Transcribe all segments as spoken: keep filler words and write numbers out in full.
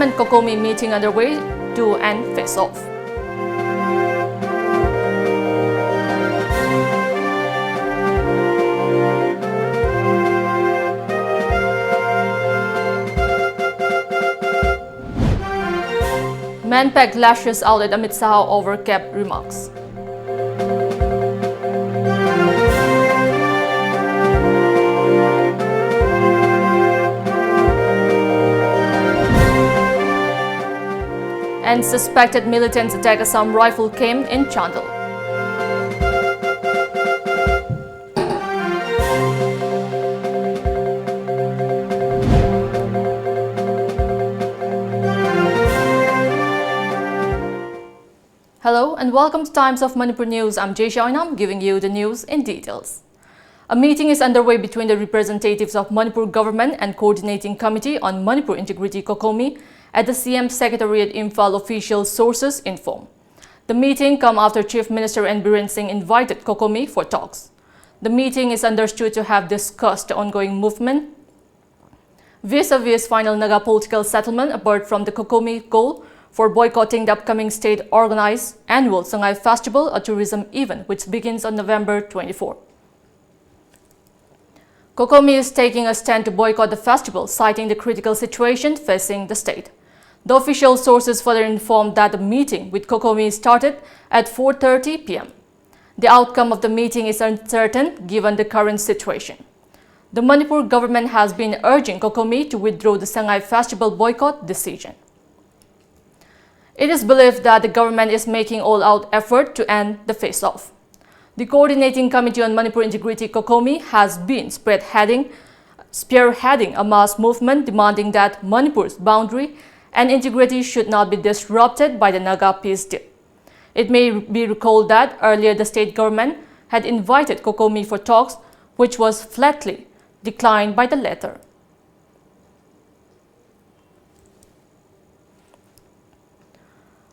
And COCOMI meeting underway to end face-off. MANPAC lashes out at Amit Shah over CAB remarks. And suspected militants attack Assam Rifle camp in Chandel. Hello and welcome to Times of Manipur News. I'm Jay Shainam, giving you the news in details. A meeting is underway between the representatives of Manipur government and Coordinating Committee on Manipur Integrity, COCOMI, at the C M Secretariat, Imphal, official sources inform. The meeting come after Chief Minister N Biren Singh invited COCOMI for talks. The meeting is understood to have discussed the ongoing movement vis-a-vis final Naga political settlement, apart from the COCOMI call for boycotting the upcoming state-organized annual Sangai Festival, a tourism event which begins on November twenty-four. COCOMI is taking a stand to boycott the festival, citing the critical situation facing the state. The official sources further informed that the meeting with COCOMI started at four thirty p m. The outcome of the meeting is uncertain given the current situation. The Manipur government has been urging COCOMI to withdraw the Sangai Festival boycott decision. It is believed that the government is making all-out effort to end the face-off. The Coordinating Committee on Manipur Integrity, COCOMI, has been spearheading, spearheading a mass movement demanding that Manipur's boundary and integrity should not be disrupted by the Naga peace deal. It may be recalled that earlier the state government had invited COCOMI for talks, which was flatly declined by the latter.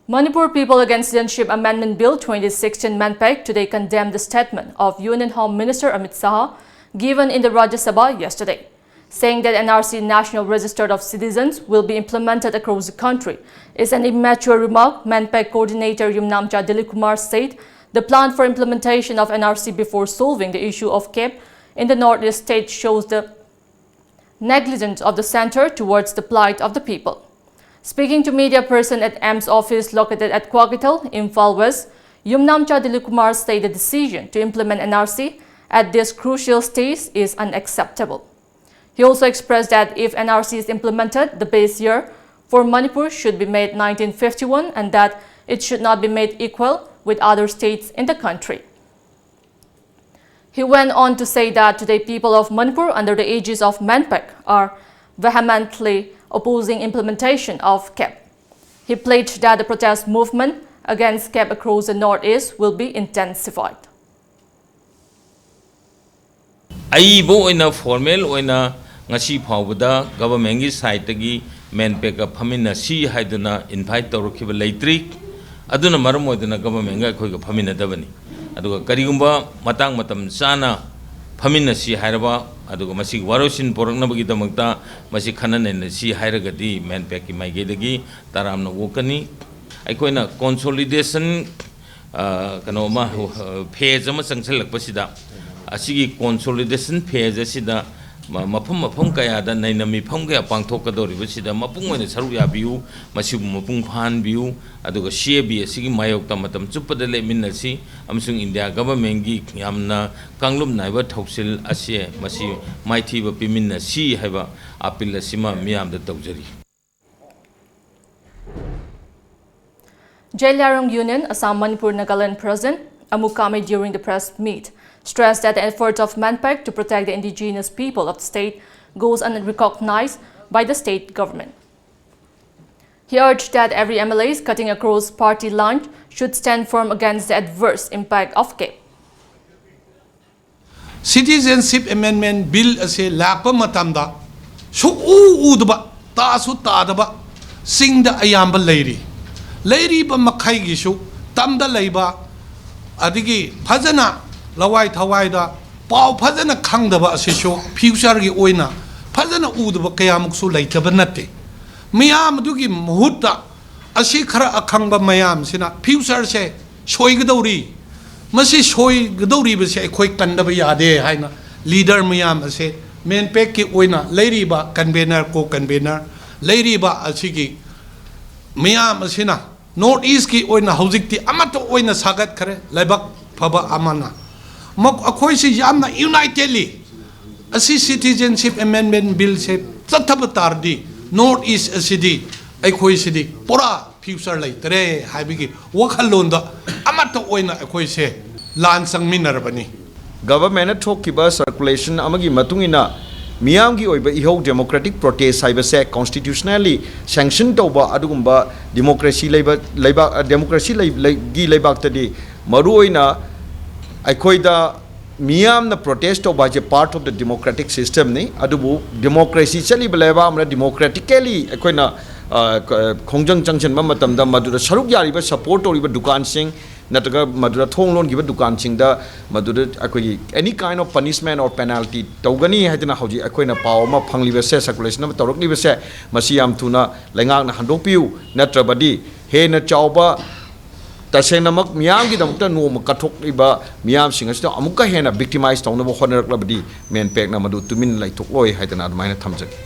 Manipur People Against Citizenship Amendment Bill twenty sixteen, MANPAC, today condemned the statement of Union Home Minister Amit Shah given in the Rajya Sabha yesterday, Saying that N R C, National Register of Citizens, will be implemented across the country is an immature remark, MANPAC coordinator Yumnamcha Dilip Kumar said the plan for implementation of N R C before solving the issue of CAB in the Northeast state shows the negligence of the center towards the plight of the people. Speaking to media person at AIIMS office located at Kwokaithal, Imphal West, Yumnamcha Dilip Kumar said the decision to implement N R C at this crucial stage is unacceptable. He also expressed that if N R C is implemented, the base year for Manipur should be made nineteen fifty-one and that it should not be made equal with other states in the country. He went on to say that today people of Manipur under the aegis of MANPAC are vehemently opposing implementation of CAB. He pledged that the protest movement against CAB across the Northeast will be intensified. ꯑꯏꯕ ꯑꯣꯏꯅ, formal ꯑꯣꯏꯅ ꯉꯁꯤ ꯐꯥꯎꯕꯗ government ꯀꯤ side ꯇꯒꯤ MANPAC ꯀ ꯐꯝꯃꯤꯟꯅꯁꯤ ꯍꯥꯏꯗꯨꯅ invite ꯇꯧꯔꯛꯈꯤꯕ ꯂꯩꯇ꯭ꯔꯤ꯫ ꯑꯗꯨꯅ ꯃꯔꯝ ꯑꯣꯏꯗꯨꯅ government ꯀ ꯑꯩꯈꯣꯏꯒ ꯐꯝꯃꯤꯟꯅꯗꯕꯅꯤ꯫ ꯑꯗꯨꯒ ꯀꯔꯤꯒꯨꯝꯕ ꯃꯇꯥꯡ ꯃꯇꯝ ꯆꯥꯅ ꯐꯝꯃꯤꯟꯅꯁꯤ ꯍꯥꯏꯔꯕ, ꯑꯗꯨꯒ ꯃꯁꯤꯒꯤ ꯋꯥꯔꯣꯏꯁꯤꯟ ꯄꯨꯔꯛꯅꯕꯒꯤꯗꯃꯛꯇ ꯃꯁꯤ ꯈꯟꯅ ꯅꯩꯅꯁꯤ ꯍꯥꯏꯔꯒꯗꯤ MANPAC ꯀꯤ ꯃꯥꯏꯀꯩꯗꯒꯤ ꯇꯔꯥꯝꯅ ꯑꯣꯛꯀꯅꯤ꯫ ꯑꯩꯈꯣꯏꯅ consolidation, ꯑ, ꯀꯩꯅꯣ ꯑꯃ, ꯑ, phase ꯑꯃ ꯆꯪꯁꯤꯜꯂꯛꯄꯁꯤꯗ, ꯑꯁꯤꯒꯤ consolidation phase ꯑꯁꯤꯗ ꯃ-, ꯃꯐꯝ ꯃꯐꯝ ꯀꯌꯥꯗ ꯅꯩꯅ ꯃꯤꯐꯝ ꯀꯌꯥ ꯄꯥꯡꯊꯣꯛꯀꯗꯧꯔꯤꯕꯁꯤꯗ ꯃꯄꯨꯡ ꯑꯣꯏꯅ ꯁꯔꯨꯛ ꯌꯥꯕꯤꯌꯨ, ꯃꯁꯤꯕꯨ ꯃꯄꯨꯡ ꯐꯥꯍꯟꯕꯤꯌꯨ, ꯑꯗꯨꯒ CAB ꯑꯁꯤꯒꯤ ꯃꯥꯌꯣꯛꯇ ꯃꯇꯝ ꯆꯨꯞꯄꯗ ꯂꯦꯞꯃꯤꯟꯅꯁꯤ ꯑꯃꯁꯨꯡ India government ꯀꯤ ꯌꯥꯝꯅ ꯀꯥꯡꯂꯨꯞ ꯅꯥꯏꯕ ꯊꯧꯁꯤꯜ ꯑꯁꯤ, ꯃꯁꯤ ꯃꯥꯏꯊꯤꯕ ꯄꯤꯃꯤꯟꯅꯁꯤ ꯍꯥꯏꯕ appeal ꯑꯁꯤꯃ ꯃꯤꯌꯥꯝꯗ ꯇꯧꯖꯔꯤ꯫ Zeliangrong Union, Assam, Manipur, Nagaland President Amu Kame during the press meet stressed that the effort of MANPAC to protect the indigenous people of the state goes unrecognized by the state government. He urged that every M L As cutting across party lines should stand firm against the adverse impact of CAB. Citizenship Amendment Bill ꯑꯁꯦ ꯂꯥꯛꯄ ꯃꯇꯝꯗ ꯁꯨꯛꯎ ꯎꯗꯕ, ꯇꯥꯁꯨ ꯇꯥꯗꯕ ꯆꯤꯡꯗ ꯑꯌꯥꯝꯕ ꯂꯩꯔꯤ꯫ ꯂꯩꯔꯤꯕ ꯃꯈꯩꯒꯤꯁꯨ ꯇꯝꯗ ꯂꯩꯕ, ꯑꯗꯒꯤ ꯐꯖꯅ ꯂꯋꯥꯏ ꯊꯋꯥꯏꯗ ꯄꯥꯎ ꯐꯖꯅ ꯈꯪꯗꯕ ꯑꯁꯤꯁꯨ future ꯒꯤ ꯑꯣꯏꯅ ꯐꯖꯅ ꯎꯗꯕ ꯀꯌꯥꯃꯨꯛꯁꯨ ꯂꯩꯇꯕ ꯅꯠꯇꯦ꯫ ꯃꯤꯌꯥꯝ ꯑꯗꯨꯒꯤ ꯃꯍꯨꯠꯇ ꯑꯁꯤ ꯈꯔ ꯑꯈꯪꯕ ꯃꯌꯥꯝꯁꯤꯅ future ꯁꯦ ꯁꯣꯏꯒꯗꯧꯔꯤ꯫ ꯃꯁꯤ ꯁꯣꯏꯒꯗꯧꯔꯤꯕꯁꯦ ꯑꯩꯈꯣꯏ ꯀꯟꯗꯕ ꯌꯥꯗꯦ ꯍꯥꯏꯅ leader ꯃꯌꯥꯝ ꯑꯁꯦ, MANPAC ꯀꯤ ꯑꯣꯏꯅ ꯂꯩꯔꯤꯕ convener, co-convener, ꯂꯩꯔꯤꯕ ꯑꯁꯤꯒꯤ ꯃꯤꯌꯥꯝ ꯑꯁꯤꯅ North East ꯀꯤ ꯑꯣꯏꯅ ꯍꯧꯖꯤꯛꯇꯤ ꯑꯃꯠꯇ ꯑꯣꯏꯅ ꯁꯥꯒꯠꯈ꯭ꯔꯦ꯫ ꯂꯥꯏꯕꯛ ꯐꯕ ꯑꯃꯅ, ꯃꯈ-, ꯑꯩꯈꯣꯏꯁꯤ ꯌꯥꯝꯅ unitedly ꯑꯁꯤ Citizenship Amendment Bill ꯁꯦ ꯆꯠꯊꯕ ꯇꯥꯔꯗꯤ, North East ꯑꯁꯤꯗꯤ, ꯑꯩꯈꯣꯏꯁꯤꯗꯤ ꯄꯨꯔꯥ future ꯂꯩꯇꯔꯦ ꯍꯥꯏꯕꯒꯤ ꯋꯥꯈꯜꯂꯣꯟꯗ ꯑꯃꯠꯇ ꯑꯣꯏꯅ ꯑꯩꯈꯣꯏꯁꯦ ꯂꯥꯟ ꯆꯪꯃꯤꯟꯅꯔꯕꯅꯤ꯫ Government ꯅ ꯊꯣꯛꯈꯤꯕ circulation ꯑꯃꯒꯤ ꯃꯇꯨꯡ ꯏꯟꯅ, ꯃꯤꯌꯥꯝꯒꯤ ꯑꯣꯏꯕ ꯏꯍꯧ, democratic protest ꯍꯥꯏꯕꯁꯦ constitutionally sanction ꯇꯧꯕ ꯑꯗꯨꯒꯨꯝꯕ democracy ꯂꯩꯕ ꯂꯩꯕꯥꯛ, democracy ꯂꯩ-, ꯂꯩ-, ꯒꯤ ꯂꯩꯕꯥꯛꯇꯗꯤ ꯃꯔꯨꯑꯣꯏꯅ ꯑꯩꯈꯣꯏꯗ ꯃꯤꯌꯥꯝꯅ protest ꯇꯧꯕ ꯍꯥꯏꯁꯦ part of the democratic system ꯅꯤ꯫ ꯑꯗꯨꯕꯨ democracy ꯆꯠꯂꯤꯕ ꯂꯩꯕꯥꯛ ꯑꯃꯗ democratically ꯑꯩꯈꯣꯏꯅ, ꯑ, ꯈ-, ꯈꯣꯡꯖꯪ ꯆꯪꯁꯤꯟꯕ ꯃꯇꯝꯗ ꯃꯗꯨꯗ ꯁꯔꯨꯛ ꯌꯥꯔꯤꯕ, support ꯇꯧꯔꯤꯕ ꯗꯨꯀꯥꯟꯁꯤꯡ ꯅꯠꯇ꯭ꯔꯒ ꯃꯗꯨꯗ ꯊꯣꯡ ꯂꯣꯟꯈꯤꯕ ꯗꯨꯀꯥꯟꯁꯤꯡꯗ ꯃꯗꯨꯗ ꯑꯩꯈꯣꯏꯒꯤ any kind of punishment or penalty ꯇꯧꯒꯅꯤ ꯍꯥꯏꯗꯅ ꯍꯧꯖꯤꯛ ꯑꯩꯈꯣꯏꯅ ꯄꯥꯎ ꯑꯃ ꯐꯪꯂꯤꯕꯁꯦ, circulation ꯑꯃ ꯇꯧꯔꯛꯂꯤꯕꯁꯦ, ꯃꯁꯤ ꯌꯥꯝ ꯊꯨꯅ ꯂꯩꯉꯥꯛꯅ ꯍꯟꯗꯣꯛꯄꯤꯌꯨ꯫ ꯅꯠꯇ꯭ꯔꯕꯗꯤ ꯍꯦꯟꯅ ꯆꯥꯎꯕ, ꯇꯁꯦꯡꯅꯃꯛ ꯃꯤꯌꯥꯝꯒꯤꯗꯃꯛꯇ ꯅꯣꯡꯃ ꯀꯠꯊꯣꯛꯂꯤꯕ ꯃꯤꯌꯥꯝꯁꯤꯡ ꯑꯁꯤꯗ ꯑꯃꯨꯛꯀ ꯍꯦꯟꯅ victimize ꯇꯧꯅꯕ ꯍꯣꯠꯅꯔꯛꯂꯕꯗꯤ MANPAC ꯅ ꯃꯗꯨ ꯇꯨꯃꯤꯟꯅ ꯂꯩꯊꯣꯛꯂꯣꯏ ꯍꯥꯏꯗꯅ ꯑꯗꯨꯃꯥꯏꯅ ꯊꯝꯖꯒꯦ꯫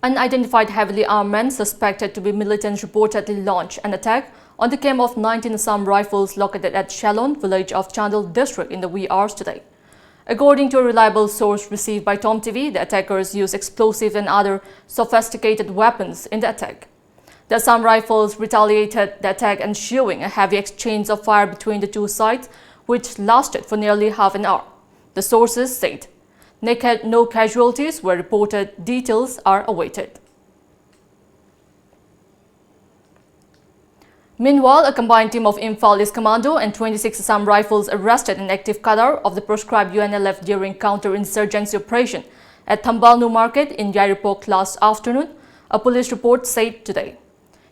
Unidentified heavily armed men suspected to be militants reportedly launched an attack on the camp of nineteen Assam Rifles located at Shalon village of Chandel district in the wee hours today. According to a reliable source received by Tom T V, the attackers used explosives and other sophisticated weapons in the attack. The Assam Rifles retaliated the attack, ensuing a heavy exchange of fire between the two sides, which lasted for nearly half an hour, the sources said. Naked, no casualties were reported. Details are awaited. Meanwhile, a combined team of Imphal East Commando and twenty-six Assam Rifles arrested an active cadre of the proscribed U N L F during counter-insurgency operation at Thambal New Market in Yairipok last afternoon, a police report said today.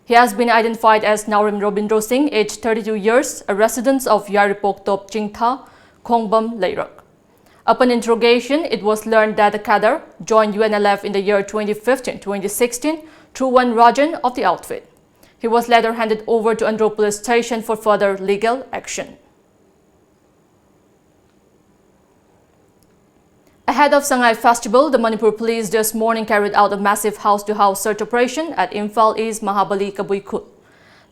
He has been identified as Naorem Robindro Singh, aged thirty-two years, a resident of Yairipok Top Chingtha, Khongbam Leirak. Upon interrogation, it was learned that the cadre joined U N L F in the year twenty fifteen twenty sixteen through one Rajan of the outfit. He was later handed over to Andro Police Station for further legal action. Ahead of Sangai Festival, the Manipur Police this morning carried out a massive house-to-house search operation at Imphal East Mahabali Kabui Khul.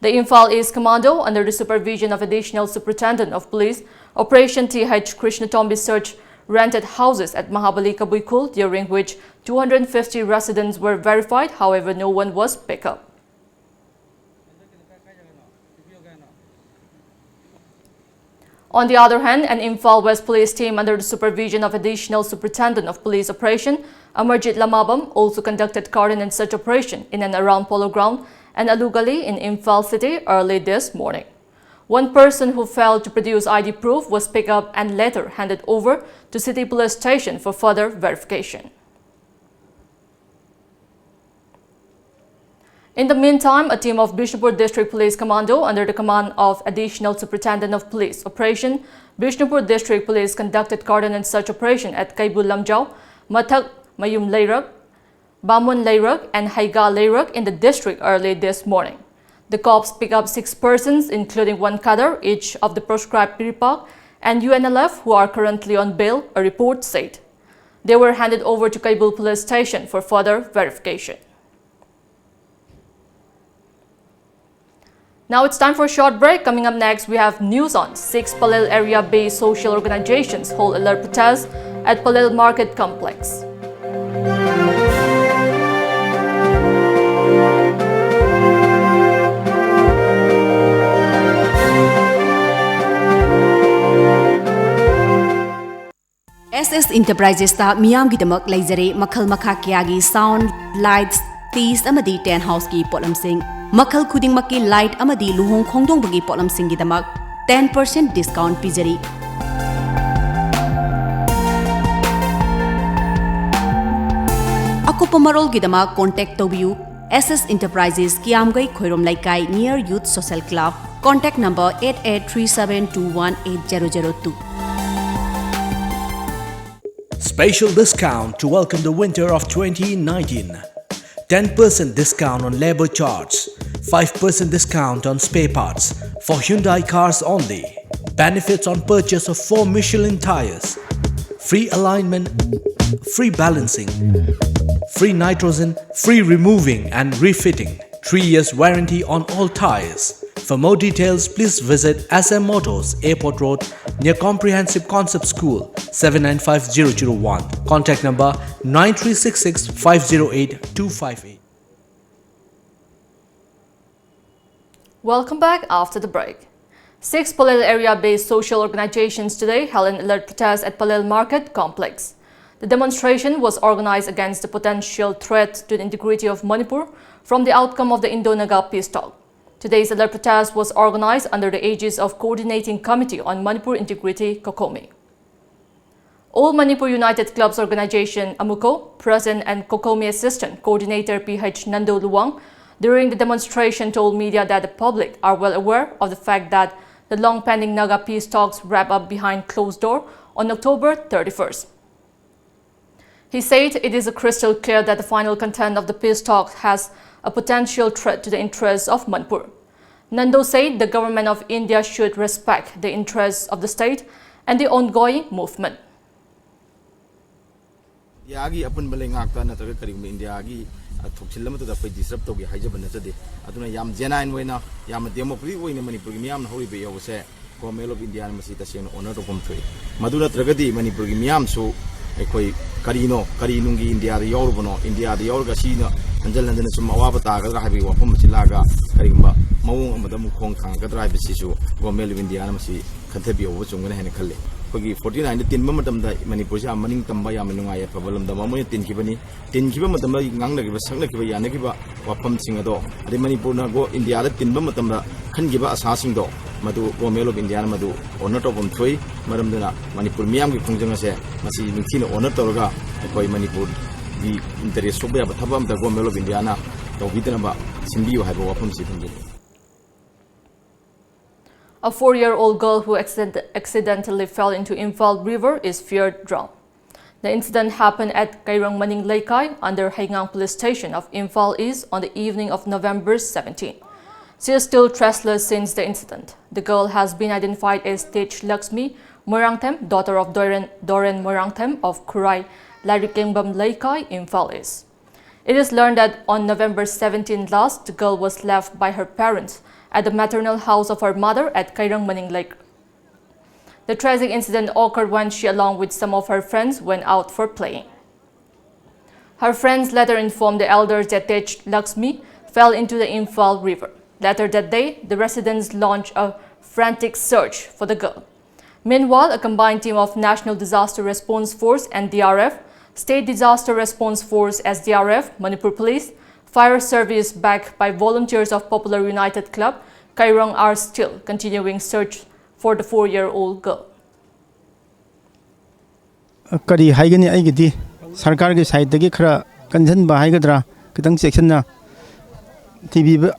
The Imphal East Commando, under the supervision of Additional Superintendent of Police, Operation T H Krishnatombi, searched rented houses at Mahabali Kabui Khul, during which two hundred fifty residents were verified. However, no one was picked up. On the other hand, an Imphal West Police team under the supervision of Additional Superintendent of Police Operation Amarjit Lamabam also conducted cordon and search operation in and around Polo Ground and Alugali in Imphal City early this morning. One person who failed to produce I D proof was picked up and later handed over to City Police Station for further verification. In the meantime, a team of Bishnupur District Police Commando under the command of Additional Superintendent of Police Operation, Bishnupur District Police conducted cordon and search operation at Kaibu Lamjao, Mathak Mayum Leirak, Bamun Leirak, and Haiga Leirak in the district early this morning. The cops pick up six persons, including one cadre, each of the proscribed Piripak and U N L F, who are currently on bail, a report said. They were handed over to Kaibul Police Station for further verification. Now it's time for a short break. Coming up next, we have news on six Palel area-based social organizations hold alert protest at Palel Market Complex. S S Enterprises ꯇ ꯃꯤꯌꯥꯝꯒꯤꯗꯃꯛ ꯂꯩꯖꯔꯦ ꯃꯈꯜ ꯃꯈꯥ ꯀꯌꯥꯒꯤ sound, lights, stage ꯑꯃꯗꯤ tent house ꯀꯤ ꯄꯣꯠꯂꯝꯁꯤꯡ꯫ ꯃꯈꯜ ꯈꯨꯗꯤꯡꯃꯛꯀꯤ light ꯑꯃꯗꯤ ꯂꯨꯍꯣꯡ ꯈꯣꯡꯗꯣꯡꯕꯒꯤ ꯄꯣꯠꯂꯝꯁꯤꯡꯒꯤꯗꯃꯛ ten percent discount ꯄꯤꯖꯔꯤ꯫ ꯑꯀꯨꯞꯄ ꯃꯔꯣꯜꯒꯤꯗꯃꯛ contact ꯇꯧꯕꯤꯌꯨ꯫ S S Enterprises, ꯀꯤꯌꯥꯝꯒꯩ ꯈꯣꯏꯔꯣꯝ ꯂꯩꯀꯥꯏ, near Youth Social Club, contact number eight eight three seven two one eight zero zero two꯫ Special discount to welcome the winter of twenty nineteen. Ten percent discount on labor charge. Five percent discount on spare parts. For Hyundai cars only. Benefits on purchase of four Michelin tires. Free alignment, free balancing, free nitrogen, free removing and refitting. Three years warranty on all tires. For more details, please visit S M Motors, Airport Road, near Comprehensive Concept School, seven nine five zero zero one. Contact number nine three six six five zero eight two five eight. Welcome back after the break. Six Palel area-based social organizations today held an alert protest at Palel Market Complex. The demonstration was organized against the potential threat to the integrity of Manipur from the outcome of the Indo-Naga peace talk. Today's alert protest was organized under the aegis of Coordinating Committee on Manipur Integrity, COCOMI. All Manipur United Clubs Organization, AMUCO, President and COCOMI Assistant Coordinator P H Nando Luwang, during the demonstration, told media that the public are well aware of the fact that the long-pending Naga peace talks wrap up behind closed door on October thirty-first. He said it is crystal clear that the final content of the peace talks has a potential threat to the interests of Manipur. Nando said the government of India should respect the interests of the state and the ongoing movement. ꯏꯟꯗꯤꯌꯥꯒꯤ ꯑꯄꯨꯟꯕ ꯂꯩꯉꯥꯛꯇ ꯅꯠꯇ꯭ꯔꯒ ꯀꯔꯤꯒꯨꯝꯕ ꯏꯟꯗꯤꯌꯥꯒꯤ ꯊꯧꯁꯤꯜ ꯑꯃꯠꯇꯗ ꯑꯩꯈꯣꯏ ꯗꯤꯁꯇꯔꯕ ꯇꯧꯒꯦ ꯍꯥꯏꯖꯕ ꯅꯠꯆꯗꯦ꯫ ꯑꯗꯨꯅ ꯌꯥꯝ ꯖꯦꯅꯥꯏꯟ ꯑꯣꯏꯅ, ꯌꯥꯝꯅ ꯗꯦꯃꯣꯀ꯭ꯔꯦꯇꯤꯛ ꯑꯣꯏꯅ ꯃꯅꯤꯄꯨꯔꯒꯤ ꯃꯤꯌꯥꯝꯅ ꯍꯧꯔꯤꯕ ꯏꯍꯧꯁꯦ ꯒꯣꯔꯃꯦꯟ ꯑꯣꯐ ꯏꯟꯗꯤꯌꯥꯅ ꯃꯁꯤ ꯇꯁꯦꯡꯅ ꯑꯣꯅꯔ ꯇꯧꯐꯝ ꯊꯣꯛꯏ꯫ ꯃꯗꯨ ꯅꯠꯇ꯭ꯔꯒꯗꯤ ꯃꯅꯤꯄꯨꯔꯒꯤ ꯃꯤꯌꯥꯝꯁꯨ ꯑꯩꯈꯣꯏ ꯀꯔꯤꯅꯣ, ꯀꯔꯤ ꯅꯨꯡꯒꯤ ꯏꯟꯗꯤꯌꯥꯗ ꯌꯥꯎꯔꯨꯕꯅꯣ, ꯏꯟꯗꯤꯌꯥꯗ ꯌꯥꯎꯔꯒ ꯁꯤꯅ ꯍꯟꯖꯟ ꯍꯟꯖꯟꯅ ꯁꯨꯝ ꯑꯋꯥꯕ ꯇꯥꯒꯗ꯭ꯔꯥ ꯍꯥꯏꯕꯒꯤ ꯋꯥꯐꯝ ꯑꯁꯤ ꯂꯥꯛꯑꯒ ꯀꯔꯤꯒꯨꯝꯕ ꯃꯑꯣꯡ ꯑꯃꯗ ꯑꯃꯨꯛ ꯈꯣꯡ ꯊꯥꯡꯒꯗ꯭ꯔꯥ ꯍꯥꯏꯕꯁꯤꯁꯨ ꯒꯣꯔꯃꯦꯟ ꯑꯣꯐ ꯏꯟꯗꯤꯌꯥꯅ ꯃꯁꯤ ꯈꯟꯊꯕꯤꯍꯧꯕ ꯆꯨꯝꯒꯅꯤ ꯍꯥꯏꯅ ꯈꯜꯂꯤ꯫ ꯑꯩꯈꯣꯏꯒꯤ ꯐꯣꯔꯇꯤ ꯅꯥꯏꯟꯗ ꯇꯤꯟꯕ ꯃꯇꯝꯗ ꯃꯅꯤꯄꯨꯔꯁꯤ ꯌꯥꯝ ꯃꯅꯤꯡ ꯇꯝꯕ, ꯌꯥꯝꯅ ꯅꯨꯡꯉꯥꯏ ꯌꯥꯏꯐꯕ ꯂꯝꯗꯝ ꯑꯃ ꯑꯣꯏꯅ ꯇꯤꯟꯈꯤꯕꯅꯤ꯫ ꯇꯤꯟꯈꯤꯕ ꯃꯇꯝꯗ ꯉꯥꯡꯅꯈꯤꯕ, ꯁꯛꯅꯈꯤꯕ, ꯌꯥꯅꯈꯤꯕ ꯋꯥꯐꯝꯁꯤꯡ ꯑꯗꯣ, ꯑꯗꯩ ꯃꯅꯤꯄꯨꯔꯅ ꯒꯣ-, ꯏꯟꯗꯤꯌꯥꯗ ꯇꯤꯟꯕ ꯃꯇꯝꯗ ꯈꯟꯈꯤꯕ ꯑꯁꯥꯁꯤꯡꯗꯣ, ꯃꯗꯨ ꯒꯣꯔꯃꯦꯟ ꯑꯣꯐ ꯏꯟꯗꯤꯌꯥꯅ ꯃꯗꯨ ꯑꯣꯅꯔ ꯇꯧꯐꯝ ꯊꯣꯛꯏ꯫ ꯃꯔꯝꯗꯨꯅ ꯃꯅꯤꯄꯨꯔ ꯃꯤꯌꯥꯝꯒꯤ ꯈꯣꯡꯖꯪ ꯑꯁꯦ ꯉꯁꯤ ꯅꯤꯡꯊꯤꯅ ꯑꯣꯅꯔ ꯇꯧꯔꯒ ꯑꯩꯈꯣꯏ ꯃꯅꯤꯄꯨꯔꯒꯤ ꯏꯟꯇꯔꯦꯁ ꯁꯣꯛꯄ ꯌꯥꯕ ꯊꯕꯛ ꯑꯃꯠꯇ ꯒꯣꯔꯃꯦꯟ ꯑꯣꯐ ꯏꯟꯗꯤꯌꯥꯅ ꯇꯧꯕꯤꯗꯅꯕ ꯁꯤꯟꯕꯤꯌꯨ ꯍꯥꯏꯕ ꯋꯥꯐꯝꯁꯤ ꯊꯝꯖꯒꯦ꯫ A four-year-old girl who accident- accidentally fell into Imphal River is feared drowned. The incident happened at Kairang Maning Leikai under Heingang Police Station of Imphal East on the evening of November seventeen. She is still traceless since the incident. The girl has been identified as Tej Lakshmi Moirangthem, daughter of Doren, Doren Moirangthem of Khurai Lairikengbam Leikai, Imphal East. It is learned that on November seventeen last, the girl was left by her parents at the maternal house of her mother at Kairang Maning Lake. The tragic incident occurred when she, along with some of her friends, went out for playing. Her friends later informed the elders that Tej Lakshmi fell into the Imphal River. Later that day, the residents launched a frantic search for the girl. Meanwhile, a combined team of National Disaster Response Force, N D R F, State Disaster Response Force, S D R F, Manipur Police, Fire Service, backed by volunteers of Popular United Club, Kairong, are still continuing search for the four-year-old girl. ꯀꯔꯤ ꯍꯥꯏꯒꯅꯤ? ꯑꯩꯒꯤꯗꯤ ꯁꯔꯀꯥꯔꯒꯤ ꯁꯥꯏꯠꯇꯒꯤ ꯈꯔ ꯀꯟꯁꯤꯟꯕ ꯍꯥꯏꯒꯗ꯭ꯔꯥ, ꯈꯤꯇꯪ ꯆꯦꯛꯁꯤꯟꯅ ꯊꯤꯕꯤꯕ,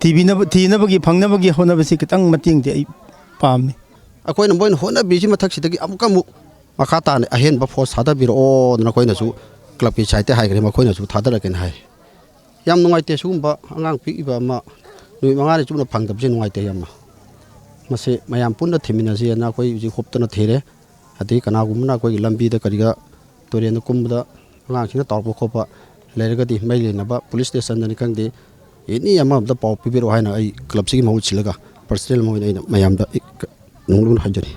ꯊꯤꯕꯤꯅꯕ, ꯊꯤꯅꯕꯒꯤ, ꯐꯪꯅꯕꯒꯤ ꯍꯣꯠꯅꯕꯁꯤ ꯈꯤꯇꯪ ꯃꯇꯦꯡꯗꯤ ꯑꯩ ꯄꯥꯝꯃꯤ꯫ ꯑꯩꯈꯣꯏꯅ ꯃꯣꯏꯅ ꯍꯣꯠꯅꯕꯤꯔꯤꯁꯤ ꯃꯊꯛꯁꯤꯗꯒꯤ ꯑꯃꯨꯛꯀ ꯑꯃꯨꯛ ꯃꯈꯥ ꯇꯥꯅ ꯑꯍꯦꯟꯕ ꯐꯣꯔꯁ ꯊꯥꯗꯕꯤꯔꯛꯑꯣꯅ ꯑꯩꯈꯣꯏꯅꯁꯨ ꯀ꯭ꯂꯕꯀꯤ ꯁꯥꯏꯠꯇ ꯍꯥꯏꯈ꯭ꯔꯦ, ꯃꯈꯣꯏꯅꯁꯨ ꯊꯥꯗꯔꯛꯀꯦꯅ ꯍꯥꯏ꯫ ꯌꯥꯝ ꯅꯨꯡꯉꯥꯏꯇꯦ꯫ ꯁꯤꯒꯨꯝꯕ ꯑꯉꯥꯡ ꯄꯤꯛꯏꯕ ꯑꯃ ꯅꯨꯃꯤꯠ ꯃꯉꯥꯅꯤ ꯆꯨꯞꯅ ꯐꯪꯗꯕꯁꯦ ꯅꯨꯡꯉꯥꯏꯇꯦ ꯌꯥꯝꯅ꯫ ꯃꯁꯤ ꯃꯌꯥꯝ ꯄꯨꯟꯅ ꯊꯤꯃꯤꯟꯅꯁꯦꯅ ꯑꯩꯈꯣꯏ ꯍꯧꯖꯤꯛ ꯍꯣꯞꯇꯅ ꯊꯤꯔꯦ꯫ ꯑꯗꯒꯤ ꯀꯅꯥꯒꯨꯝꯕꯅ ꯑꯩꯈꯣꯏꯒꯤ ꯂꯝꯕꯤꯗ ꯀꯔꯤꯗ ꯇꯨꯔꯦꯟꯗ ꯀꯨꯝꯕꯗ ꯑꯉꯥꯡꯁꯤꯡꯅ ꯇꯥꯎꯔꯛꯄ ꯈꯣꯠꯄ ꯂꯩꯔꯒꯗꯤ ꯃꯔꯤ ꯂꯩꯅꯕ ꯄꯨꯂꯤꯁ ꯁ꯭ꯇꯦꯁꯟꯗꯅꯤ ꯈꯪꯗꯦ, ꯑꯦꯅꯤ ꯑꯃꯗ ꯄꯥꯎ ꯄꯤꯕꯤꯔꯛꯑꯣ ꯍꯥꯏꯅ ꯑꯩ ꯀ꯭ꯂꯕꯁꯤꯒꯤ ꯃꯍꯨꯠ ꯁꯤꯜꯂꯒ ꯄꯔꯁꯅꯦꯜ ꯑꯣꯏꯅ ꯑꯩꯅ ꯃꯌꯥꯝꯗ ꯅꯨꯡꯂꯨꯅ ꯍꯥꯏꯖꯔꯤ꯫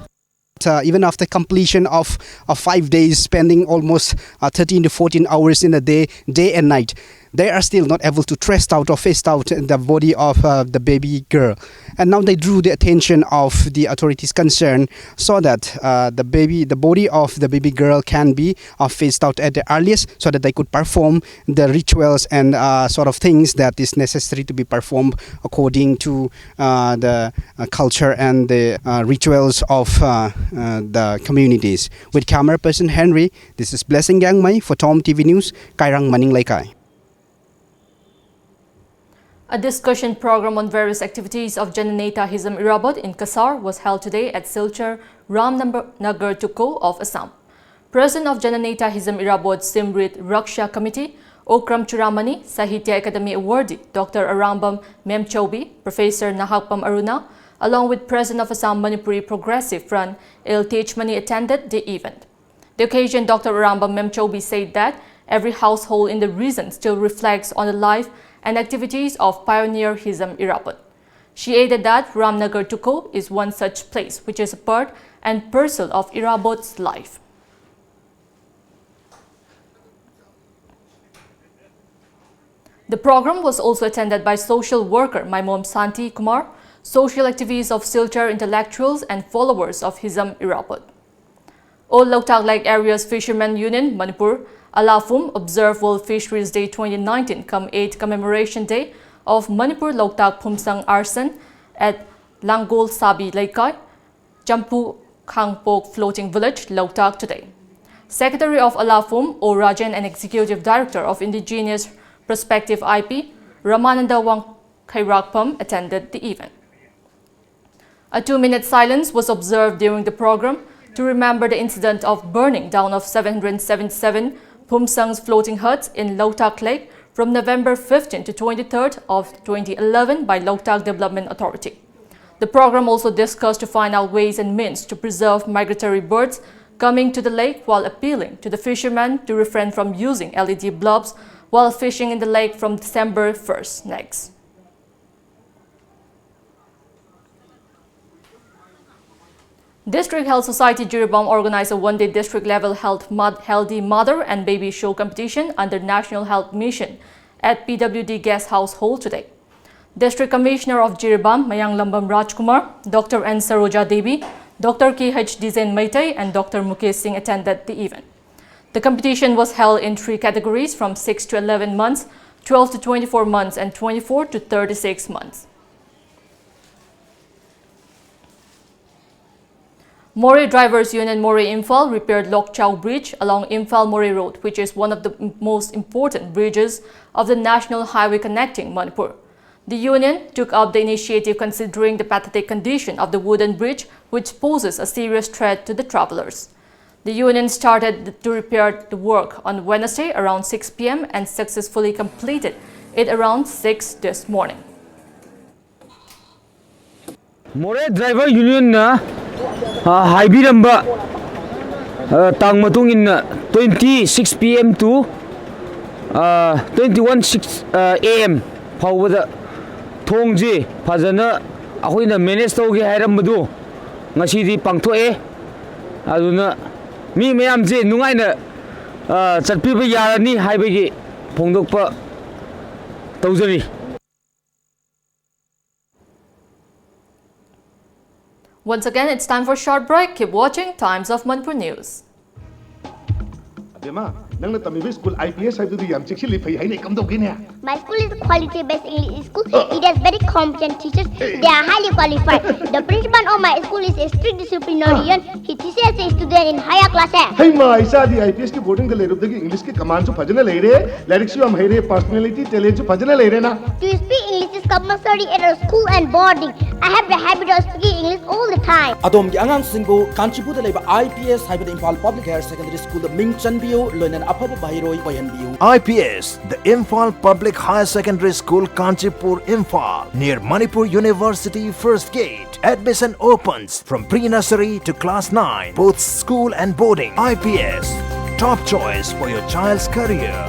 Uh, even after completion of uh, five days, spending almost uh, thirteen to fourteen hours in a day, day and night, they are still not able to trace out or face out the body of uh, the baby girl. And now they drew the attention of the authorities concerned so that uh, the baby, the body of the baby girl can be uh, faced out at the earliest so that they could perform the rituals and uh, sort of things that is necessary to be performed according to uh, the uh, culture and the uh, rituals of uh, uh, the communities. With camera person Henry, this is Blessing Gangmai for Tom T V News, Kairang Maning Leikai. A discussion program on various activities of Jananetahizm Irabot in Cachar was held today at Silchar Ramnagar Tuku of Assam. President of Jananeta Hizam Irabot Simrit Raksha Committee, Okram Churamani, Sahitya Academy Awardee Doctor Arambam Memchobi, Professor Nahakpam Aruna, along with President of Assam Manipuri Progressive Front, L Tejmani, attended the event. The occasion, Doctor Arambam Memchobi said that every household in the region still reflects on the life and activities of pioneer Hizam Irabot. She added that Ramnagar Tuko is one such place, which is a part and parcel of Irabot's life. The program was also attended by social worker Maimom Santi Kumar, social activists of Silchar, intellectuals and followers of Hizam Irabot. All Loktak Lake Area's Fishermen Union, Manipur, Alafum, observed World Fisheries Day twenty nineteen cum eighth Commemoration Day of Manipur Loktak Phumsang Arsan at Langol Sabi Leikai, Champu Khangpok Floating Village, Loktak today. Secretary of Alafum, O Rajan, and Executive Director of Indigenous Perspective I P, Ramananda Wangkhairakpam, attended the event. A two-minute silence was observed during the program to remember the incident of burning down of seven hundred seventy-seven Phumsang's floating huts in Loktak Lake from November fifteenth to twenty-third of twenty eleven by Loktak Development Authority. The program also discussed to find out ways and means to preserve migratory birds coming to the lake, while appealing to the fishermen to refrain from using L E D bulbs while fishing in the lake from December first next. District Health Society Jiribam organized a one-day district-level health mod-, Healthy Mother and Baby Show competition under National Health Mission at P W D Guest House Hall today. District Commissioner of Jiribam, Mayanglambam Rajkumar, Doctor N Saroja Devi, Doctor K H Dizen Meitei, and Doctor Mukesh Singh attended the event. The competition was held in three categories from six to eleven months, twelve to twenty-four months, and twenty-four to thirty-six months. Moreh Drivers Union Moreh Imphal repaired Lokchau Bridge along Imphal Moreh Road, which is one of the m-, most important bridges of the national highway connecting Manipur. The union took up the initiative considering the pathetic condition of the wooden bridge, which poses a serious threat to the travelers. The union started to repair the work on Wednesday around six p m and successfully completed it around six this morning. ꯃꯣꯔꯦ driver ꯌꯨꯅꯤꯌꯟꯅ, ꯑ, ꯍꯥꯏꯕꯤꯔꯝꯕ, ꯑ, ꯇꯥꯡ ꯃꯇꯨꯡ ꯏꯟꯅ twenty six p m to, ꯑ, twenty one six, ꯑ, a.m. ꯐꯥꯎꯕꯗ ꯊꯣꯡꯁꯤ ꯐꯖꯅ ꯑꯩꯈꯣꯏꯅ ꯃꯦꯅꯦꯖ ꯇꯧꯒꯦ ꯍꯥꯏꯔꯝꯕꯗꯨ ꯉꯁꯤꯗꯤ ꯄꯥꯡꯊꯣꯛꯑꯦ꯫ ꯑꯗꯨꯅ ꯃꯤ ꯃꯌꯥꯝꯁꯦ ꯅꯨꯡꯉꯥꯏꯅ, ꯑ, ꯆꯠꯄꯤꯕ ꯌꯥꯔꯅꯤ ꯍꯥꯏꯕꯒꯤ ꯐꯣꯡꯗꯣꯛꯄ ꯇꯧꯖꯔꯤ꯫ Once again, it's time for a short break. Keep watching Times of Manipur News. ꯑꯕꯦꯝꯃ, ꯅꯪꯅ ꯇꯝꯃꯤꯕ ꯁ꯭ꯀꯨꯜ I P S ꯍꯥꯏꯕꯗꯨꯗꯤ ꯌꯥꯝ ꯆꯦꯛꯁꯤꯜꯂꯤ, ꯐꯩ ꯍꯥꯏꯅ ꯀꯝꯗꯧꯒꯦꯅꯦ? My school is a quality-based English school. It has very competent teachers. They are highly qualified. The principal of my school is a strict disciplinarian. He teaches the student in higher classes. ꯍꯩꯃꯥ, ꯏꯆꯥꯗꯤ I P S ꯀꯤ ꯕꯣꯔꯗꯤꯡꯗ ꯂꯩꯔꯨꯕꯗꯒꯤ ꯏꯪꯂꯤꯁꯀꯤ ꯀꯃꯥꯟꯁꯨ ꯐꯖꯅ ꯂꯩꯔꯦ, ꯂꯥꯏꯔꯤꯛꯁꯨ ꯌꯥꯝ ꯍꯩꯔꯦ, personality, ꯇꯦꯂꯦꯟꯁꯨ ꯐꯖꯅ ꯂꯩꯔꯦꯅ꯫ To speak English is compulsory at our school and boarding. I have the habit of speaking English all the time. ꯑꯗꯣꯝꯒꯤ ꯑꯉꯥꯡꯁꯤꯡꯕꯨ ꯀꯥꯟꯆꯤꯄꯨꯔꯗ ꯂꯩꯕ I P S ꯍꯥꯏꯕꯗꯤ ꯏꯝꯐꯥꯜ ꯄꯕ꯭ꯂꯤꯛ ꯍꯥꯌꯔ ꯁꯦꯀꯦꯟꯗꯔꯤ ꯁ꯭ꯀꯨꯜꯗ ꯃꯤꯡ ꯆꯟꯕꯤꯌꯨ, ꯂꯣꯏꯅꯅ ꯑꯐꯕ ꯃꯍꯩꯔꯣꯏ ꯑꯣꯏꯍꯟꯕꯤꯌꯨ꯫ I P S, the Imphal Public Higher Secondary School, Kanchipur, Imphal, near Manipur University First Gate. Admission opens from pre-nursery to class nine, both school and boarding. I P S, top choice for your child's career.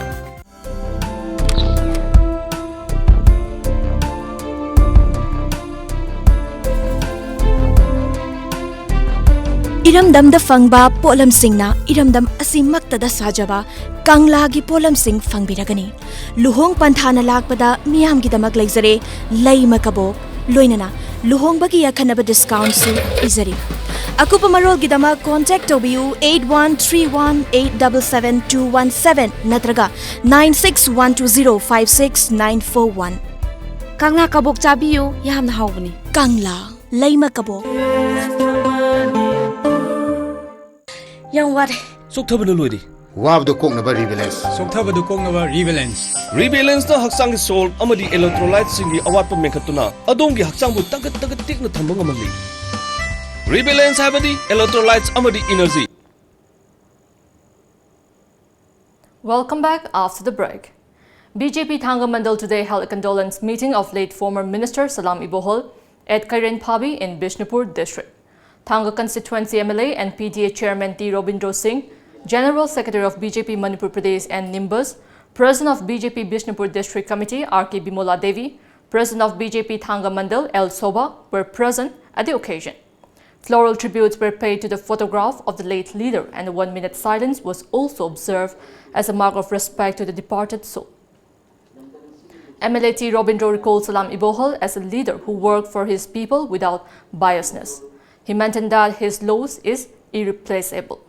ꯏꯔꯝꯗꯝꯗ ꯐꯪꯕ ꯄꯣꯠꯂꯝꯁꯤꯡꯅ ꯏꯔꯝꯗꯝ ꯑꯁꯤꯃꯛꯇꯗ ꯁꯥꯖꯕ ꯀꯪꯂꯥꯒꯤ ꯄꯣꯠꯂꯝꯁꯤꯡ ꯐꯪꯕꯤꯔꯒꯅꯤ꯫ ꯂꯨꯍꯣꯡ ꯄꯟꯊꯥꯅ ꯂꯥꯛꯄꯗ ꯃꯤꯌꯥꯝꯒꯤꯗꯃꯛ ꯂꯩꯖꯔꯦ ꯂꯩꯃ ꯀꯕꯣꯛ, ꯂꯣꯏꯅꯅ ꯂꯨꯍꯣꯡꯕꯒꯤ ꯑꯈꯟꯅꯕ ꯗꯤꯁꯀꯥꯎꯟꯁꯨ ꯄꯤꯖꯔꯤ꯫ ꯑꯀꯨꯞꯄ ꯃꯔꯣꯜꯒꯤꯗꯃꯛ ꯀꯣꯟꯇꯦꯛ ꯇꯧꯕꯤꯌꯨ eight one three one eight double seven two one seven ꯅꯠꯇ꯭ꯔꯒ nine six one two zero five six nine four one꯫ ꯀꯪꯂꯥ ꯀꯕꯣꯛ ꯆꯥꯕꯤꯌꯨ, ꯌꯥꯝꯅ ꯍꯥꯎꯕꯅꯤ꯫ ꯀꯪꯂꯥ ꯂꯩꯃ ꯀꯕꯣꯛ꯫ ꯌꯥꯝ ꯋꯥꯔꯦ꯫ ꯆꯣꯛꯊꯕꯅ ꯂꯣꯏꯔꯦ꯫ ꯋꯥꯕꯗꯨ ꯀꯣꯛꯅꯕ ꯔꯤꯕꯦꯂꯦꯟꯁ꯫ ꯆꯣꯛꯊꯕꯗꯨ ꯀꯣꯛꯅꯕ ꯔꯤꯕꯦꯂꯦꯟꯁ꯫ ꯔꯤꯕꯦꯂꯦꯟꯁꯅ ꯍꯛꯆꯥꯡꯒꯤ ꯁꯣꯜ ꯑꯃꯗꯤ ꯏꯂꯦꯛꯇ꯭ꯔꯣꯂꯥꯏꯠꯁꯤꯡꯒꯤ ꯑꯋꯥꯠꯄ ꯃꯦꯟꯈꯠꯇꯨꯅ ꯑꯗꯣꯝꯒꯤ ꯍꯛꯆꯥꯡꯕꯨ ꯇꯒꯠ ꯇꯒꯠ ꯇꯦꯛꯅ ꯊꯝꯕ ꯉꯝꯍꯜꯂꯤ꯫ ꯔꯤꯕꯦꯂꯦꯟꯁ ꯍꯥꯏꯕꯗꯤ ꯏꯂꯦꯛꯇ꯭ꯔꯣꯂꯥꯏꯠꯁ ꯑꯃꯗꯤ energy. Welcome back after the break. B J P Thanga Mandal today held a condolence meeting of late former Minister Salam Ibohol at Kairenphabi in Bishnupur district. Thanga constituency M L A and P T A chairman T Robindro Singh, General Secretary of B J P Manipur Pradesh N Nimbus, President of B J P Bishnupur District Committee R K Bimola Devi, President of B J P Thanga Mandal L Sobha were present at the occasion. Floral tributes were paid to the photograph of the late leader and a one-minute silence was also observed as a mark of respect to the departed soul. M L A T Robindro recalled Salam Ibohol as a leader who worked for his people without biasness. He maintained that his loss is irreplaceable.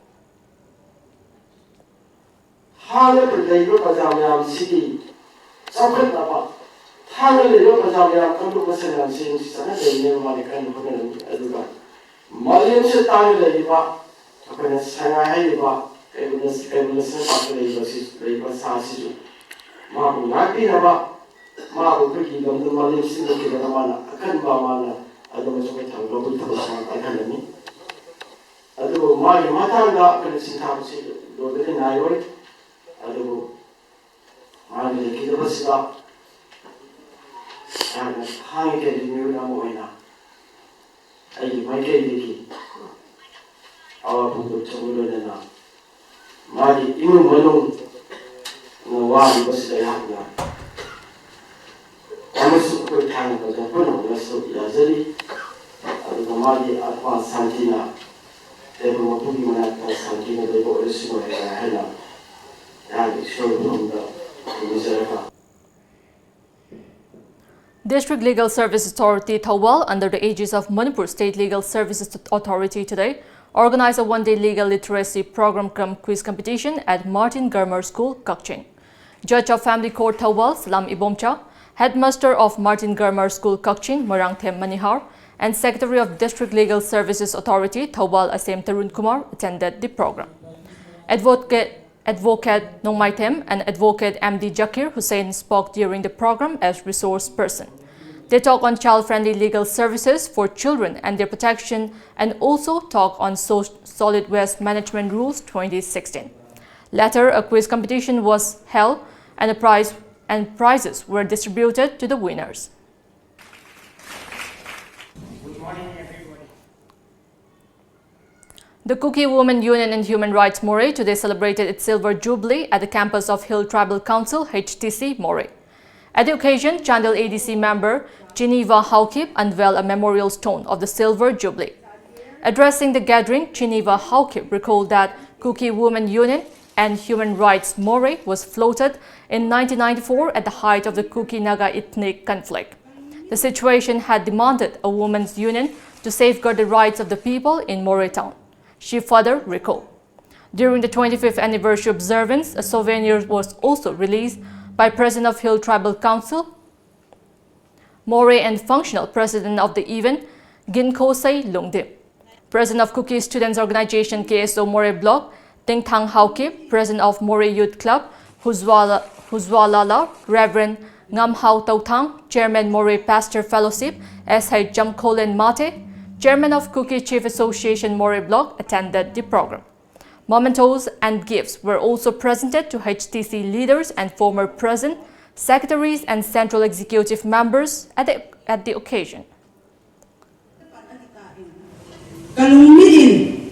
ꯍꯥꯟꯅ ꯂꯩꯕ ꯄ꯭ꯔꯖꯥ ꯃꯌꯥꯝꯁꯤꯒꯤ ꯆꯥꯎꯈꯠꯅꯕ, ꯍꯥꯟꯅ ꯂꯩꯕ ꯄ꯭ꯔꯖꯥ ꯃꯌꯥꯝ ꯀꯥꯡꯂꯨꯞ ꯃꯁꯦꯜ ꯃꯌꯥꯝꯁꯤ ꯅꯨꯡꯁꯤ ꯆꯥꯟꯅꯖꯕꯅꯦꯕ ꯃꯥꯅ ꯀꯟꯅ ꯍꯣꯠꯅꯔꯝꯃꯤ꯫ ꯑꯗꯨꯒ ꯃꯥꯂꯦꯝꯁꯤꯗ ꯇꯥꯡꯅ ꯂꯩꯔꯤꯕ ꯑꯩꯈꯣꯏꯅ ꯁꯉꯥꯏ ꯍꯥꯏꯔꯤꯕ ꯀꯩꯕꯨꯜ ꯀꯩꯕꯨꯜ ꯂꯝꯖꯥꯎ ꯄꯥꯠꯇ ꯂꯩꯔꯤꯕ ꯁꯤ ꯂꯩꯔꯤꯕ ꯁꯥꯁꯤꯁꯨ ꯃꯥꯕꯨ ꯉꯥꯛꯄꯤꯅꯕ, ꯃꯥꯕꯨ ꯑꯩꯈꯣꯏꯒꯤ ꯂꯝꯗꯝ ꯃꯥꯂꯦꯝ ꯁꯤꯟꯕ ꯊꯤꯡꯕꯗ ꯃꯥꯅ ꯑꯀꯟꯕ ꯃꯥꯅ ꯑꯗꯨꯃꯁꯨ ꯑꯩꯈꯣꯏ ꯊꯧꯒꯜ ꯂꯧꯕꯒꯤ ꯊꯕꯛ ꯃꯥ ꯄꯥꯏꯈꯠꯂꯝꯃꯤ꯫ ꯑꯗꯨꯕꯨ ꯃꯥꯒꯤ ꯃꯇꯥꯡꯗ ꯑꯩꯈꯣꯏꯅ ꯁꯤꯟꯊꯥꯕꯁꯤ ꯂꯣꯏꯕꯗꯤ ꯅꯥꯏꯔꯣꯏ꯫ ꯑꯗꯨꯕꯨ ꯃꯥꯒꯤ ꯂꯩꯈꯤꯗꯕꯁꯤꯗ ꯑꯩꯍꯥꯛꯅ ꯊꯥꯡꯒ ꯀꯦꯟꯗ꯭ꯔꯒꯤ ꯃꯤꯍꯨꯠ ꯑꯃ ꯑꯣꯏꯅ ꯑꯩꯒꯤ ꯃꯥꯏꯀꯩꯗꯒꯤ ꯑꯋꯥ ꯐꯣꯡꯗꯣꯛꯆꯕ ꯂꯣꯏꯅꯅ ꯃꯥꯒꯤ ꯏꯃꯨꯡ ꯃꯅꯨꯡꯅ ꯋꯥꯔꯤꯕꯁꯤꯗ ꯑꯩꯍꯥꯛꯅ ꯑꯃꯁꯨꯡ ꯑꯩꯈꯣꯏ ꯊꯥꯡꯒ ꯄ꯭ꯔꯖꯥ ꯄꯨꯝꯅꯃꯛꯅꯁꯨ ꯌꯥꯖꯔꯤ꯫ ꯑꯗꯨꯒ ꯃꯥꯒꯤ ꯑꯥꯠꯃꯥ ꯁꯥꯟꯇꯤꯅ ꯇꯥꯏꯕꯪ ꯃꯄꯨꯒꯤ ꯃꯅꯥꯛꯇ ꯁꯥꯟꯇꯤꯅ ꯂꯩꯕ ꯑꯣꯏꯔꯁꯅꯨ ꯍꯥꯏꯅ ꯑꯩꯍꯥꯛꯅ ꯏꯁꯣꯔ ꯃꯐꯝꯗ ꯅꯤꯖꯔꯒ District Legal Service Authority Thoubal, under the aegis of Manipur State Legal Services Authority, today organized a one-day legal literacy program cum quiz competition at Martin Garmar School, Kakching. Judge of Family Court Thoubal, Salam Ibomcha, Headmaster of Martin Garmar School, Kakching, Moirangthem Manihar, and Secretary of District Legal Services Authority Thoubal, Asem Tarun Kumar, attended the program. Advocate Advocate Nongmaithem and Advocate M D Zakir Hussain spoke during the program as resource person. They talk on child-friendly legal services for children and their protection and also talk on so- solid waste management rules twenty sixteen. Later, a quiz competition was held and a prize and prizes were distributed to the winners. The Kuki Women Union and Human Rights Moreh today celebrated its silver jubilee at the campus of Hill Tribal Council, H T C, Moreh. At the occasion, Chandel A D C member Geneva Haokip unveiled a memorial stone of the silver jubilee. Addressing the gathering, Geneva Haokip recalled that Kuki Women Union and Human Rights Moreh was floated in nineteen ninety-four at the height of the Kuki Naga ethnic conflict. The situation had demanded a women's union to safeguard the rights of the people in Moreh town, she further recalled. During the twenty-fifth anniversary observance, a souvenir was also released by President of Hill Tribal Council, Moreh, and functional president of the event, Ginkosei Lungdim. President of Kuki Students Organization, K S O Moreh Block, Tingthang Haokip, President of Moreh Youth Club, Huzwala, Huzwalala, Reverend Ngamhao Tauthang, Chairman Moreh Pastor Fellowship, S H Jamkholen Mate, Chairman of Kuki Chief Association Moreh Block, attended the program. Mementos and gifts were also presented to H T C leaders and former president, secretaries, and central executive members at the, at the occasion. Ka lungmit in,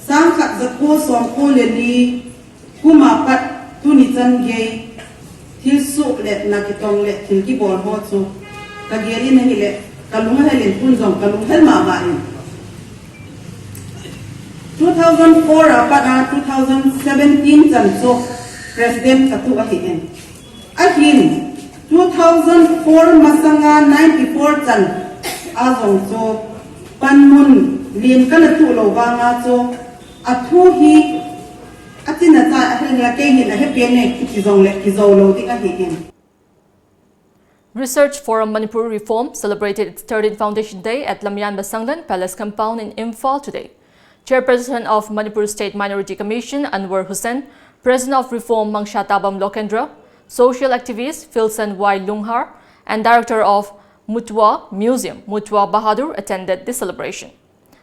sangkhat zakho sawmkho le li, kum a pat tuni chan gei, thil suh le na kitong le thil kibawl haw chu ka gel in ahi le, ka lung a hel in, tun zong ka lung hel mahmah in. Two thousand four a pat a two thousand seventeen chan chu President ka tuh ahi in. Ahin, two thousand four masanga ninety-four chan a zong chu panmun lian ka na tuh lo vanga chu a thu hi a chin a cha a hel hel a kei hin a he pian ne kichi zong le kizo lo ding ahi in. Research Forum Manipur Reform celebrated its thirteenth Foundation Day at Lamyan Masangdan Palace compound in Imphal today. Chairperson of Manipur State Minority Commission Anwar Hussain, President of Reform Mangsha Tabam Lokendra, social activist Filson Y Lunghar, and Director of Mutwa Museum Mutwa Bahadur attended the celebration.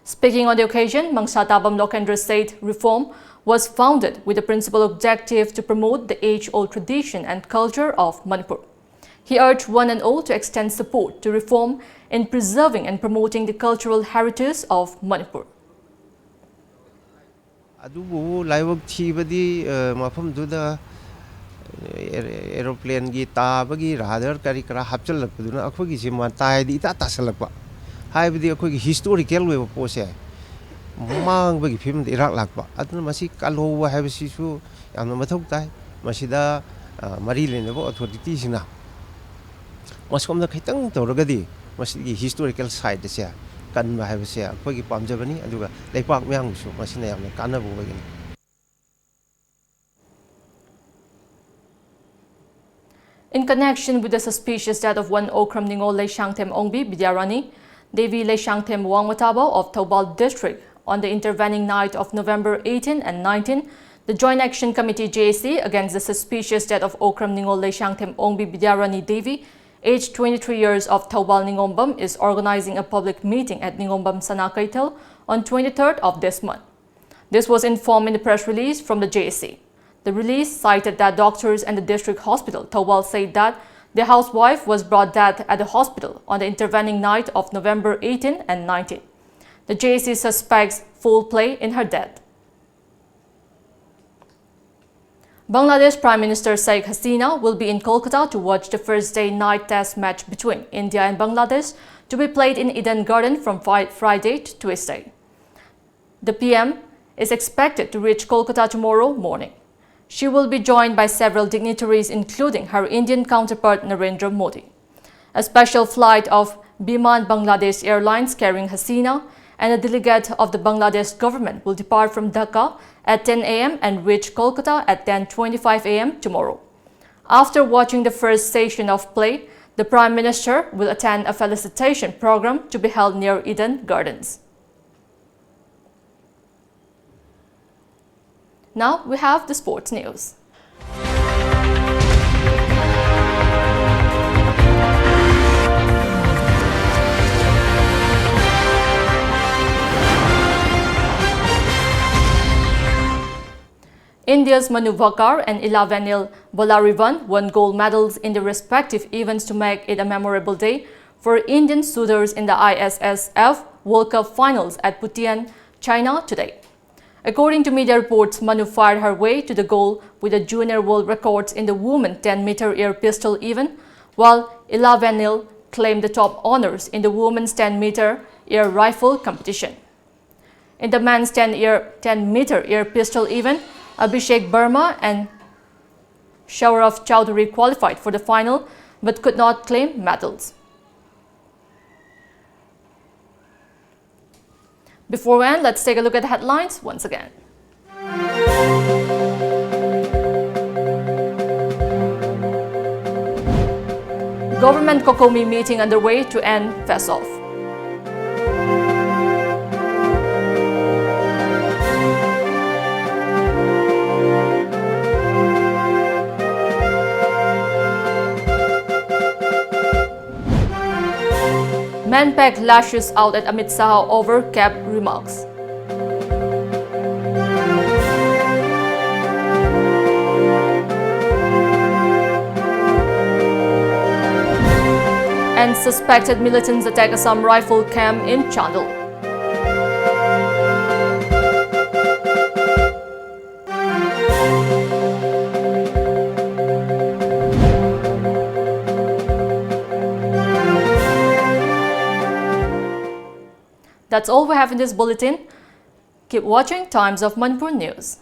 Speaking on the occasion, Mangsha Tabam Lokendra said reform was founded with the principal objective to promote the age-old tradition and culture of Manipur. He urged one and all to extend support to reform in preserving and promoting the cultural heritage of Manipur. ꯑꯗꯨꯕꯨ ꯂꯥꯏꯕꯛ ꯊꯤꯕꯗꯤ ꯃꯐꯝꯗꯨꯗ ꯑꯦꯔꯣꯄ꯭ꯂꯦꯟꯒꯤ ꯇꯥꯕꯒꯤ radar ꯀꯔꯤ ꯀꯔꯥ ꯍꯥꯞꯆꯤꯜꯂꯛꯄꯗꯨꯅ ꯑꯩꯈꯣꯏꯒꯤ ꯆꯤꯟꯕꯥꯟ ꯇꯥꯏꯗꯤ ꯏꯇꯥ ꯇꯥꯁꯜꯂꯛꯄ꯫ ꯍꯥꯏꯕꯗꯤ ꯑꯩꯈꯣꯏꯒꯤ ꯍꯤꯁꯇꯣꯔꯤꯀꯦꯜ ꯑꯣꯏꯕ ꯄꯣꯠꯁꯦ ꯃꯥꯡꯕꯒꯤ ꯐꯤꯕꯝꯗ ꯏꯔꯥꯛ ꯂꯥꯛꯄ꯫ ꯑꯗꯨꯅ ꯃꯁꯤ ꯀꯜꯍꯧꯕ ꯍꯥꯏꯕꯁꯤꯁꯨ ꯌꯥꯝꯅ ꯃꯊꯧ ꯇꯥꯏ꯫ ꯃꯁꯤꯗ ꯃꯔꯤ ꯂꯩꯅꯕ ꯑꯣꯊꯣꯔꯤꯇꯤꯁꯤꯡꯅ ꯃꯁꯣꯝꯗ ꯈꯤꯇꯪ ꯇꯧꯔꯒꯗꯤ ꯃꯁꯤꯒꯤ ꯍꯤꯁꯇꯣꯔꯤꯀꯦꯜ ꯁꯥꯏꯠ ꯑꯁꯦ ꯀꯟꯕ ꯍꯥꯏꯕꯁꯦ ꯑꯩꯈꯣꯏꯒꯤ ꯄꯥꯝꯖꯕꯅꯤ꯫ ꯑꯗꯨꯒ ꯂꯩꯄꯥꯛ ꯃꯤꯌꯥꯝꯒꯤꯁꯨ ꯃꯁꯤꯅ ꯌꯥꯝꯅ ꯀꯥꯟꯅꯕ ꯑꯣꯏꯒꯅꯤ꯫ In connection with the suspicious death of one Okram Ningol Leishangthem Ongbi Bidyarani Devi Leishangthem Wangmatabo of Thoubal district on the intervening night of November eighteen and nineteen, the Joint Action Committee, J A C, against the suspicious death of Okram Ningol Leishangthem Ongbi Bidyarani Devi, aged twenty-three years, of Thoubal Ningombam, is organizing a public meeting at Ningombam Sana Keithel on twenty-third of this month. This was informed in the press release from the J A C. The release cited that doctors and the district hospital, Thoubal, said that the housewife was brought dead at the hospital on the intervening night of November eighteen and nineteen. The J A C suspects foul play in her death. Bangladesh Prime Minister Sheikh Hasina will be in Kolkata to watch the first day night test match between India and Bangladesh, to be played in Eden Garden from Fri-, Friday to Tuesday. The P M is expected to reach Kolkata tomorrow morning. She will be joined by several dignitaries, including her Indian counterpart Narendra Modi. A special flight of Biman Bangladesh Airlines carrying Hasina and a delegate of the Bangladesh government will depart from Dhaka at ten A M and reach Kolkata at ten twenty-five A M tomorrow. After watching the first session of play, the Prime Minister will attend a felicitation program to be held near Eden Gardens. Now we have the sports news. India's Manu Bhaker and Ilavenil Valarivan won gold medals in their respective events to make it a memorable day for Indian shooters in the I S S F World Cup finals at Putian, China today. According to media reports, Manu fired her way to the goal with a junior world record in the women ten meter air pistol event, while Ilavenil claimed the top honors in the women's ten meter air rifle competition. In the men's ten air, ten meter air pistol event, Abhishek Verma and Shaurav Chowdhury qualified for the final but could not claim medals. Before we end, let's take a look at the headlines once again. Government COCOMI meeting underway to end face-off. MANPAC lashes out at Amit Shah over CAB remarks. And suspected militants attack Assam Rifle camp in Chandel. That's all we have in this bulletin. Keep watching Times of Manipur News.